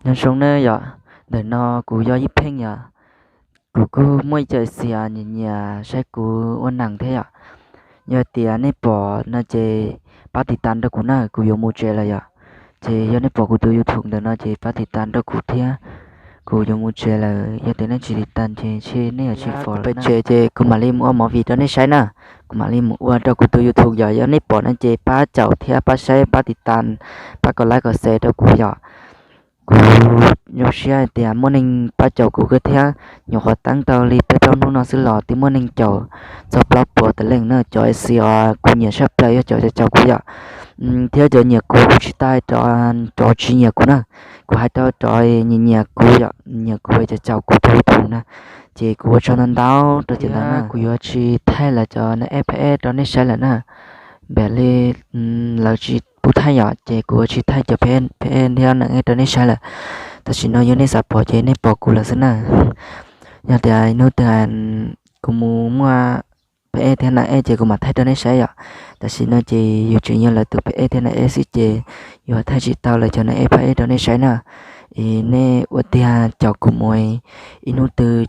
Nyob zoo nawb yom, ntawm no kuv yog Yij Pheej yom. Kuv kuj muaj ib co xias nyiam nyiam saib kuv ua neeg thiab yom. Yog tias nej pom no ces pab tiv tas rau kuv na, kuv yuav mus tsev lawm yom. Ces yog nej pom kuv tus YouTube ntawm no ces pab tiv tas rau kuv thiab, kuv yuav mus tsev lawm. Yog tias nej tsis tiv tas ces ntshe nej yuav tsis pom pem tsev ces kuv mam li mus ua movie rau nej saib na. Kuv mam li mus ua rau kuv tus YouTube yom. Yog nej pom no ces pab caum thiab pab saib pab tiv tas, pab kom like kom share rau kuv yom. Kuv zoo siab hais tias muaj neeg pab caum kuv kawg thiab. Nyuam qhuav teeb tau li peb plaub hnub no xwb los twb muaj neeg caum txog plaub puas tawm leej na. Cov xias uas kuv nyiam tshaj plaws yog cov caum kuv yom. Thiab cov nyiam kuv kuv tsis tau hais rau cov tsis nyiam kuv na, kuv hais rau cov nyiam nyiam kuv yom, nyiam kuv es caum kuv tus YouTube na. Ces kuv ua tsaug ntau ntau rau cov ntawd na. Kuv yuav tsis thaij lawv cov neeg ej pha ej rau nej saib lawm na. Npam li lawv tsis pub thaij yom, ces kuv yuav tsis thaij cov pha ej thiab neeg ej rau nej saib lawm. Tam sim no yog nej xav pom ces nej pom kuv lawm xwb na. Yog tias hnub twg kuv mus muaj pha ej thiab neeg ej ces kuv mam thaij rau nej saib yom. Tam sim no ces yus tseem yog lawv tus pha ej thiab neeg ej xwb ces yuav thaij tsis tau lawv cov neeg ej pha ej rau nej saib na. Es nej ua tiag caum kuv mus, ib hnub twg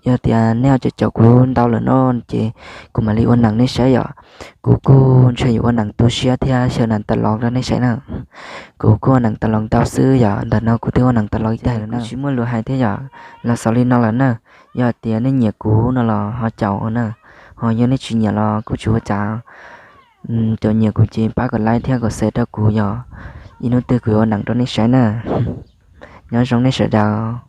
yog tias nej ho caum kuv ntau lawm no ces kuv mam li ua neeg nej saib yom. Kuv kuj ntshe yuav ua neeg tu siab thiab xyaw neeg tas los rau nej saib na. Kuv kuj ua neeg tas los ntau xwb yom, ntawm no kuv twb ua neeg tas los ib tag lawm na. Tsis muaj lus hais thiab yom, los xaus li no lawm na. Yog tias nej nyiam kuv no los ho caum na, ho yog nej tsis nyiam los kuv tsis ua cas. Cov nyiam kuv ces pab kom like thiab kom share rau kuv yom. Ib hnub twg kuv yuav ua neeg rau nej saib na. Nyob zoo nej sawv daws.